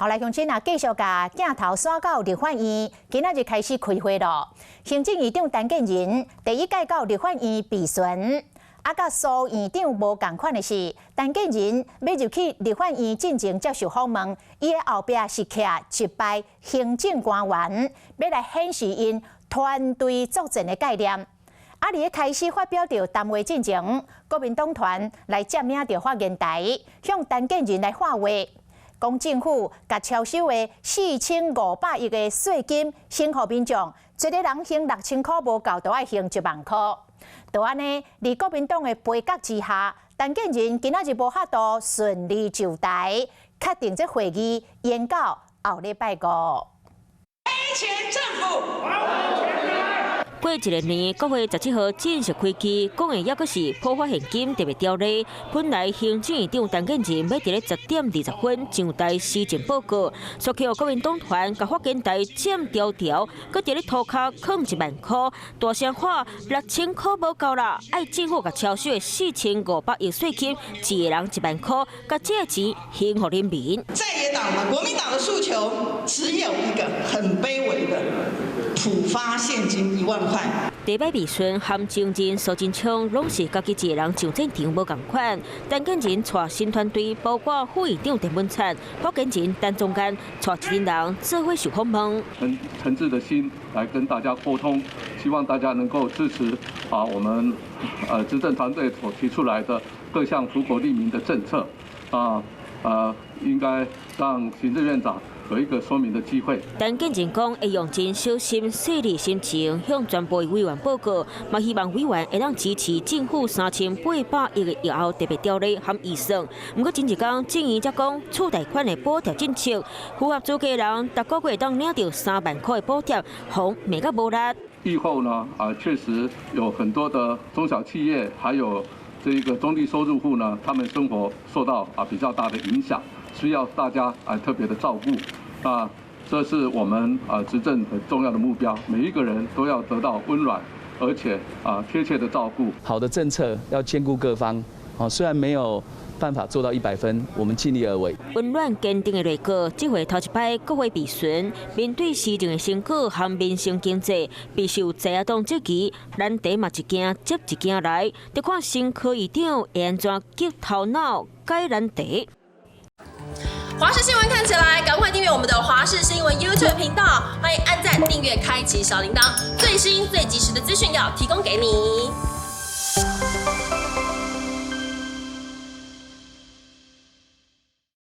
後來鄉親啊，繼續共鏡頭徙到立法院，今仔日開始開會咯。行政院長陳建仁第一擺到立法院備詢，啊，佮蘇院長無仝款的是，陳建仁欲入去立法院進前接受訪問，伊的後壁是徛一排行政官員，欲來顯示𪜶團隊作戰的概念。啊！佇咧開始發表著談話進前，國民黨團來佔領著發言台，向陳建仁來喊話，講政府共超收的4500億的稅金，先予民眾，一个人還6000箍無夠，就愛還1萬箍。就按呢，佇國民黨的杯葛之下，陳建仁今仔日無法度順利就台，確定這會議延到後禮拜五。黑錢政府。過一个年，國會17號正式開期，講的猶閣是普發現金特別條例。本來行政院長陳建仁欲佇咧10點20分上台施政報告，煞予國民黨團共發言台佔牢牢，閣佇咧塗跤囥1萬箍，大聲喊6000箍無夠啦，愛政府共超收的4500億稅金，一个人1萬箍，共這个錢還予人民。在野黨嘛，國民黨的訴求只有一個，很卑微的，普發現金1萬塊。第一擺備詢和前任蘇貞昌攏是家己一個人上戰場無仝款，陳建仁帶新團隊，包括副院長鄭文燦、發言人陳宗彥，帶一陣人做伙受訪問。誠誠摯的心來跟大家溝通，希望大家能夠支持啊，我們執政團隊所提出來的各項福國利民的政策啊，應該讓行政院長有一個說明的機會。陳建仁講會用真小心細膩心情向全部委員報告，嘛希望委員會當支持政府3800億的疫後特別條例和預算。毋過前一工，政院才講厝貸款的補貼政策，符合資格人，逐個月會當領著3萬箍的補貼，予罵甲無力。疫後呢，啊，確實有很多的中小企業，還有這個中低收入戶呢，他們生活受到啊比較大的影響，需要大家啊特別的照顧。啊，這是我們啊執政很重要的目標，每一個人都要得到溫暖而且啊貼切的照顧。好的政策要兼顧各方，哦，雖然沒有辦法做到100分，我們盡力而為。溫暖堅定的內閣，這回頭一擺國會備詢，面對施政的成果和民生經濟，備受在野黨質疑，難題嘛一件接一件來，著看新科議長會按怎激頭腦解難題。華視新聞看起來，趕快訂閱我們的華視新聞 YouTube 頻道，歡迎按讚、訂閱、開啟小鈴鐺，最新最及時的資訊要提供給你。